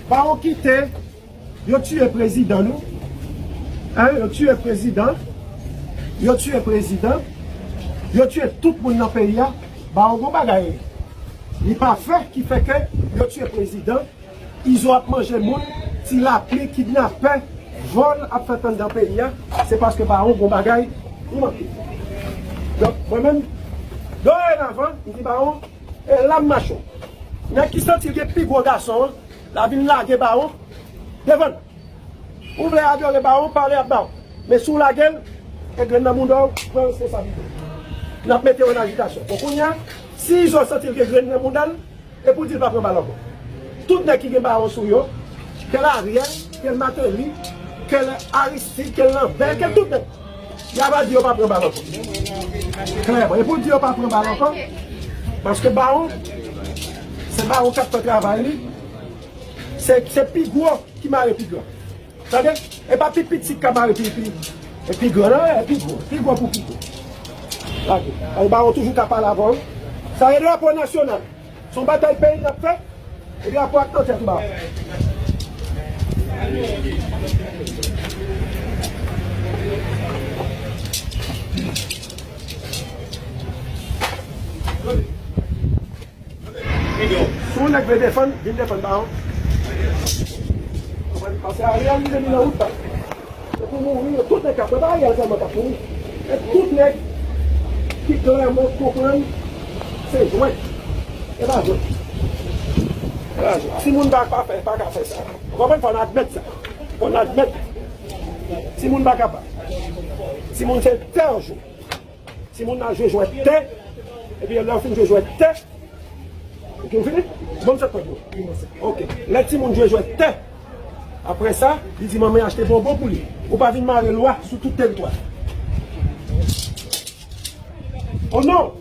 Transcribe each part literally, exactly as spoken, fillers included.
Bawon kite, yo tiye prezidan nou. Hein, yo tiye prezidan. Yo tiye prezidan. Yo tiye tout moun nan peyi a. Bawon gon bagay li pa fè ki fè ke yo tiye prezidan. Izo ap manje moun, ti lapli, kidnapè, vòl ap fèt anndan peyi a. Se paske Bawon gon bagay li manke. Donk, mwen menm, dorenavan, m di Bawon, e la m mache w. Nèg ki santi l gen pi gwo gason an, l a vin lage Bawon devan l. Ou vle adore Bawon, pale ap Bawon. Men si w lage l, e grenn nan mouda w, pran responsablite w. N ap mete w an ajitasyon. Bon, kounye a, si Izo santi l gen grenn nan mouda l, e pou di l pa pran bal ankò. Tout nèg ki gen Bawon sou yo, kè l Ariel, kè l Martelly, kè l Aristide, kè l Lambert, kè l tout nèg. Y a pa di yo pa pran bal ankò. Klèman. E pou di yo pa pran bal ankò, paske Bawon, se Bawon k ap fè travay li. Se, se pi gwo ki mare pi gran. Tande? E pa pi piti k ap mare pi, pi, e pi gran, non, e pi gwo. Pi gwo pou pi gwo. Lage. Ay, Bawon toujou ka pale avè w. Sa e drapo nasyonal. Se yon batay peyi n ap fè. E drapo ak nan tèt ou ba. Si yon nèg vle defann, vin defann Bawon. Konprann? Paske Ariel li vini nan wout la. Se pou mouri, yo tout nèg k ap, se pa Ariel sèlman k ap mouri. E tout nèg ki klèman konprann se jwèt. E pa jwèt. E pa jwèt. Timoun pa, pa fè, pa ka fè sa. Ou konprann? Fò n admèt sa. Fò n admèt. Timoun pa kapab. Timoun se tè yo jwe. Timoun nan jwe jwèt tè. Epi lè yo fin jwe jwèt tè, Ok, ou fini? Bon, m sot pran dlo. Ok. Lè timoun jwe jwèt tè, apre sa, li di manman achte bonbon pou li. Ou pa vin mare lwa sou tout teritwa. Au nom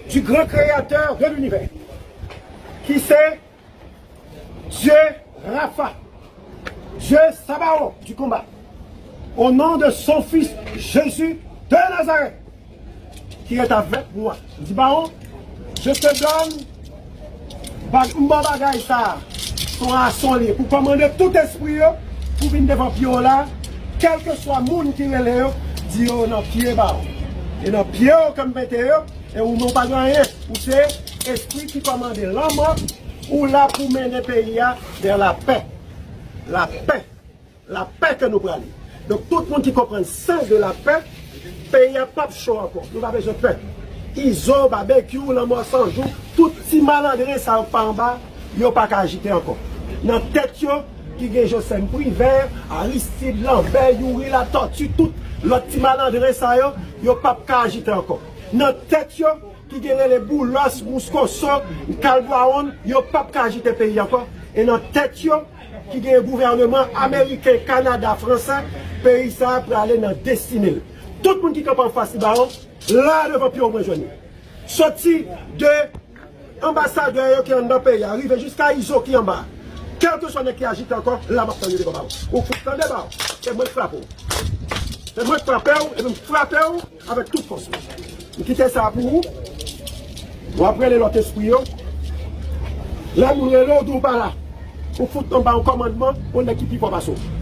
du grand créateur de l'univers, qui c'est Dieu Rapha, Dieu Sabaoth du combat, au nom de son Fils Jésus de Nazareth, qui est avec moi. M di Bawon, je te donne, ba, m ba w bagay sa a, son ason li, pou kòmande tout espri yo, pou vin devan pye w la, kèlkeswa moun ki rele yo, di yo nan pye Bawon. E nan pye w ke m mete yo, e ou menm ou pa gen anyen, ou se espri ki kòmande lanmò, ou la pou mennen peyi a vè lapè. Lapè. Lapè ke nou prale. Donk, tout moun ki konprann sans de lapè, peyi a p ap cho ankò. Nou pa bezwen pè. Izo, Babekyou, Lanmò San Jou, tout ti malandren sa yo k pa anba, yo pa ka ajite ankò. Nan tèt yo, ki gen Josem Privè, Aristide, Lambert, Youri Latortue, tout lòt ti malandren sa yo, yo p ap ka ajite ankò. Nan tèt yo, ki gen rele Boulos, Mouskoso, Kalbwawon, yo p ap ka ajite peyi ankò. E nan tèt yo, ki gen gouvèneman ameriken, Kanada, fransè, peyi sa a prale nan destine l. Tout moun ki kanpe anfas li Bawon, la devan pye w mwen jwenn li. Soti de anbasadè yo ki anndan peyi a, rive jiska Izo ki anba a. Kèlkeswa nèg ki ajite ankò, la m ap tann yo devan Bawon. Ou fout tande Bawon. Se mwen k frape w. Se mwen k frape w, epi m frape w avèk tout fòs mwen. M kite sa pou ou. W ap rele lòt espri yo. Lè moun rele w, di w pa la. Ou fout nan ba yon kòmandman, yon nèg ki pi fò pase w.